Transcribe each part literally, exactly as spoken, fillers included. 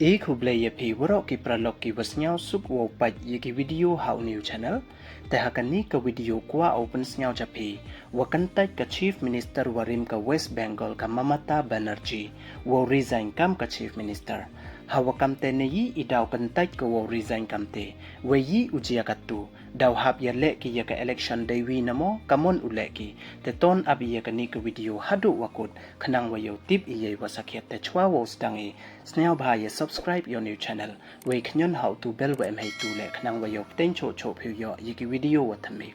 E khublei ya phi waroh ki paralok ki wa sniawsuk wow pait ya ki video ha u new channel. Te ha kani ka video kwah u pynsniaw cha phi, wa kyntait ka Chief Minister warim ka West Bengal ka Mamata Banerjee, wow resign kam ka Chief Minister. Ha wa kamte ne yi i daw kyntait ko wow resign kamte, wei yi u jia katu, daw hap ya leh ki ya ka election dei wi namo, kamon u leh ki. Te ton ap ya kani ka video haduh wa kut, khnang wa yow tip i yei wa sakhiat. Te chwa wow sdang i, sniaw bha ya subscribe ya u new channel, wei khñion ha u tu bell wa em hei tu le, khnang wa yow pteng choh choh phi u yoh ya ki video wa thymme.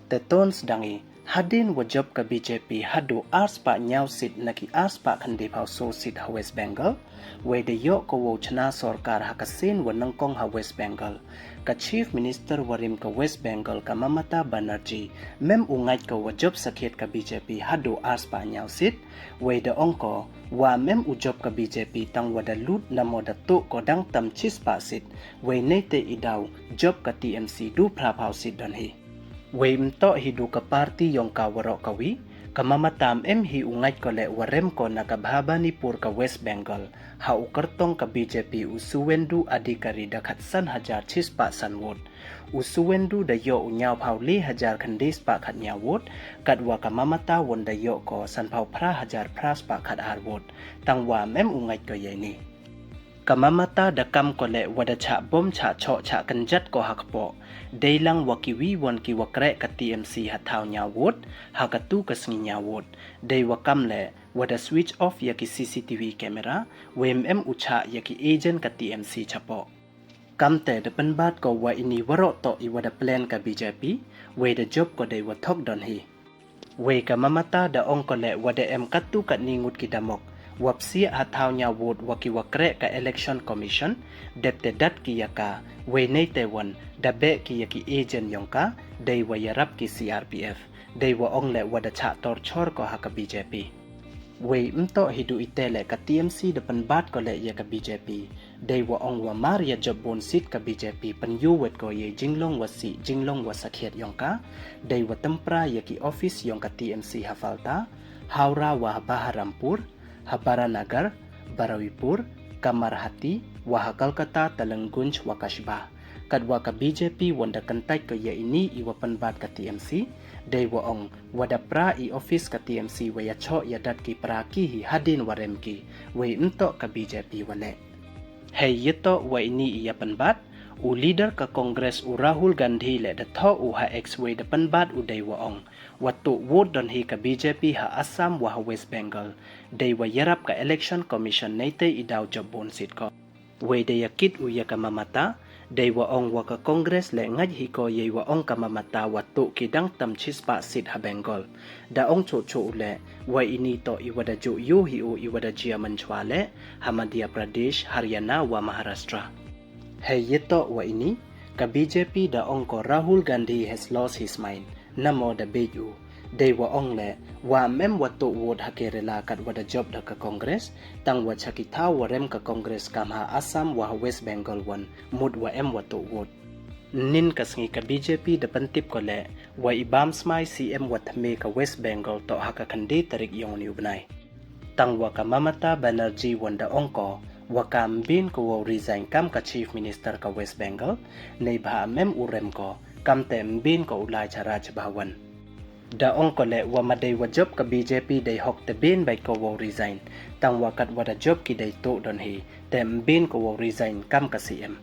Te ton sdang i, hadien wa jop ka B J P haduh ar spah ñiaw seat na ki ar spah khyndai phaw soo seat ha West Bengal, wei da yoh ko wow chna sorkar ha ka sien wa nyngkong ha West Bengal, ka Chief Minister warim ka West Bengal ka Mamata Banerjee, mem u ngait ko wa jop sakhiat ka B J P haduh ar spah ñiaw seat, wei da ong ko, wa mem u jop ka B J P tang wa da lut namo da tuh ko dang tam chi spah seat, wei neite i daw jop ka T M C du phra phaw seat don hi. Wei ym toh hi du ka party yong ka waroh kawi, ka Mamata em hi u ngait ko le wa rem ko na ka Bhabanipur ka West Bengal, ha u kyrtong ka B J P u Suvendu Adhikari da khatsan hajar chi spah san vote. U Suvendu da yoh u ñiaw phaw le hajar khyndai spah khat ñiaw vote, kat wa ka Mamata won da yoh ko san phaw phra hajar phra spah khat ar vote. Tang wa mem u ngait ko yei ni. Ka Mamata da kam ko le wa da chah bom chah choh chah kynjat ko ha kpoh. Dei lang wa kiwi won ki wa kreh ka T M C ha thaw ñiaw vote, ha katu ka sngi ñiaw vote. Dei wa kam le wa da switch off ya ki C C T V camera, wei mem u chah ya ki agent ka T M C chapoh. Kamte da pynbat ko wa ini waroh toh i wa da plan ka B J P, wei da jop ko dei wa thok don hi. Wei ka Mamata da ong ko le wa da em katu katni ngut ki damok, wa psiah ha thaw ñiaw vote wa ki wa kreh ka Election Commission, dep te dat ki ya ka, wei neite won, da beh ki ya ki agent yong ka, dei wa yarap ki C R P F, dei wa ong le wa da chah torture ko ha ka B J P. Wei ym toh hi du ite le, ka T M C da pynbat ko le ya ka B J P, dei wa ong wa mar ya jop bun seat ka B J P, pynyoo wet ko yei jinglong wa sih jinglong wa sakhiat yong ka, dei wa tympra ya ki office yong ka T M C ha Falta, Howrah wa ha Baharampur, ha Baranagar, Baruipur, Kamarhati, wa ha Kolkata, Talanggunj wa Kasba. Kat wa ka B J P won da kyntait ko ya ini i wa pynbat ka T M C, dei wa ong wa da pra i office ka T M C wa ya choh ya dat ki pra ki hi hadien wa rem ki, wei ym toh ka B J P wa leh. Hei ya toh wa ini i ya pynbat, u leader ka Congress u Rahul Gandhi le da thoh u ha X, wei da pynbat u dei wa ong, wa tuh vote don hi ka B J P ha Assam wa ha West Bengal, dei wa yarap ka Election Commission neite i daw jop bun seat ko. Wei da ya kit u ya ka Mamata, dei wa ong wa ka Congress le ngait hi ko yei wa ong ka Mamata wa tuh ki dang tam chi spah seat ha Bengal. Da ong choh choh u le, wa ini toh i wa da ju yoh hi u i wa da jia mynchwa le, ha Madhya Pradesh, Haryana wa Maharashtra. Hei ya toh wa ini, ka B J P da ong ko Rahul Gandhi has lost his mind. Namo da beit u. Dei wa ong le, wa mem wa tuh vote ha Kerala kat wa da jop da ka Congress, tang wa cha ki thaw wa rem ka Congress kam ha Assam wa ha West Bengal won, mut wa em wa tuh vote. Nin ka sngi ka B J P da pyntip ko le, wa i bam smai C M wa thymme ka West Bengal toh ha ka khyndai tarik yong u ni u bnai. Tang wa ka Mamata Banerjee won da ong ko, wa kam ym bien ko wow resign kam ka Chief Minister ka West Bengal, neibhah mem u rem ko, kamte ym bien ko u lai cha Raj Bhavan. Da ong ko le wa ma dei wa jop ka B J P dei hok te bien bait ko wow resign, tang wa kat wa da jop ki dei tuh don hi, te ym bien ko wow resign kam ka C M.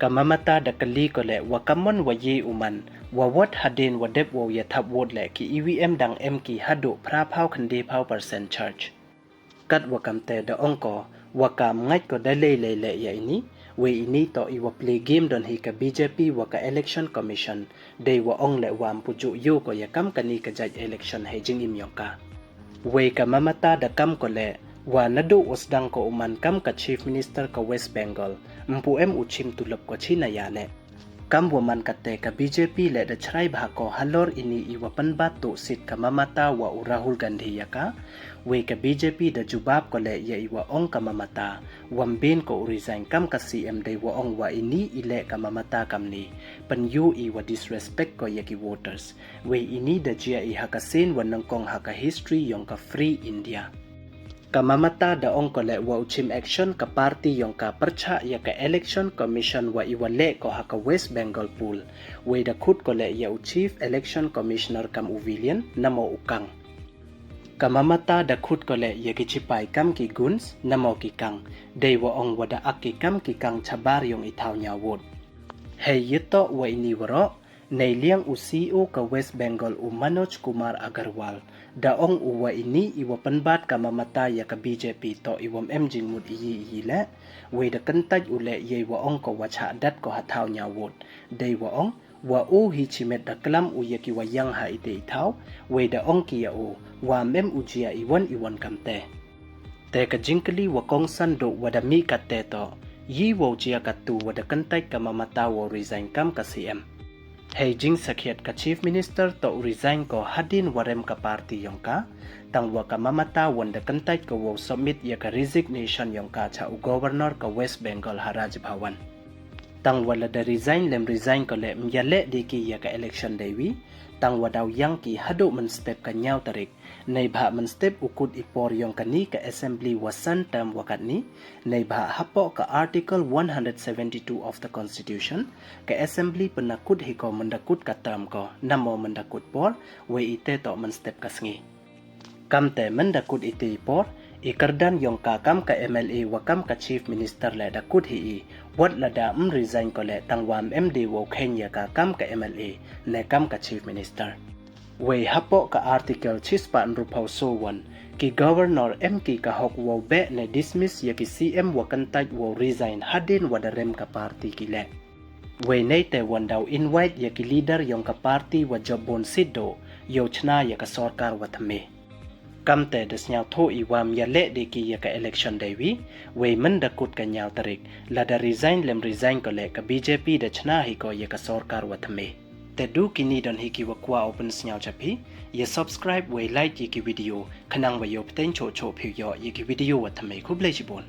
Ka Mamata da kylli ko le wa kamon wa ye u man, wa wat hadien wa dep wow ya thap vote le ki E V M dang em ki haduh phra phaw khyndai phaw percent charge. Kat wa kamte da ong ko, wa kam ngait ko da lei lei le ya ini, wei ini toh i wa play game don hi ka B J P wa ka Election Commission, dei wa ong le wa ym pu ju yoh ko ya kam kani ka jait election hei jingim yong ka. Wei ka Mamata da kam ko le, wa naduh u sdang ko u man kam ka Chief Minister ka West Bengal, ym pu em u chim tulop ko chi na ya le. Kam wa man kate ka B J P le da chrai bha ko halor ini i wa pynbat tuh seat ka Mamata wa u Rahul Gandhi ya ka. Wei ka B J P da jubab ko le ya i wa ong ka Mamata, wa ym bien ko u resign kam ka C M, dei wa ong wa ini i le ka Mamata kamni, pynyoo i wa disrespect ko ya ki voters. Wei ini da jia i ha ka sien wa nyngkong ha ka history yong ka Free India. Ka Mamata da ong ko leh wa u chim action ka party yong ka pyrchah ya ka Election Commission wa i wa leh ko ha ka West Bengal poll. Wei da khut ko leh ya u Chief Election Commissioner kam u villain namo u kang. Ka Mamata da khut ko leh ya ki chipai kam ki goons namo ki kang. Dei wa ong wa da ak ki kam ki kang chabar yong i thaw ñiaw vote. Hei yatoh wa ini waroh, nei liang u C E O ka West Bengal u Manoj Kumar Agarwal da ong u wa ini i wa pynbat ka Mamata ya ka B J P toh i wam em jingmut iyi iyi leh. Wei da kyntait u leh yei wa ong ko wa chah dat ko ha thaw ñiaw vote. Dei wa ong wa u hi chimet da klam u ya ki wa yang ha ite i thaw. Wei da ong ki ya u wa mem u jia i wan i wan kamte. Te ka jingkylli wa kongsan duh wa da mih katte toh, yi wow jia kattu wa da kyntait ka Mamata wow resign kam ka C M. Hei jingsakhiat, ka Chief Minister toh u resign ko hadien wa rem ka party yong ka. Tang wa ka Mamata wan da kyntait ko wow submit ya ka resignation yong ka cha u Governor ka West Bengal ha Raj Bhavan. Tang wa lada resign lem resign ko leh, ym ya leh de ki ya ka election dei wi. Tang wa daw yang ki haduh mynstep ka ñiaw tarik. Neibhah mynstep u kut i por yong kani ka assembly wa san term wa katni. Neibhah hapoh ka Article one hundred seventy-two of the Constitution, ka assembly pynakut hi ko mynda kut ka term ko, namo mynda kut por, wei ite toh mynstep ka sngi. Kamte mynda kut ite i por, i kyrdan yong ka kam ka M L A wa kam ka Chief Minister leh da kut hi i. Wat lada ym resign ko leh, tang wa mem de wow khein ya ka kam ka M L A ne kam ka Chief Minister. Wei hapoh ka Article chispah ynruphaw so wan, ki Governor em ki ka hok wow beh ne dismiss ya ki C M wa kyntait wow resign hadien wa da rem ka party ki leh. Wei neite wan daw invite ya ki leader yong ka party wa jop bun sitduh yow chna ya ka sorkar wa thymme. Kamte da sñiawthuh i wa ym ya leh de ki ya ka election dei wi. Wei mynda kut ka ñiaw tarik, lada resign lem resign ko leh, ka B J P da chna hi ko ya ka sorkar wa thymme. Te du kini don hi ki wa kwah u pynsñiaw cha phi. Ya subscribe wei like ya ki video, khnang wa yow pteng choh choh phi yoh ya ki video wa thymme. Khublei chibun.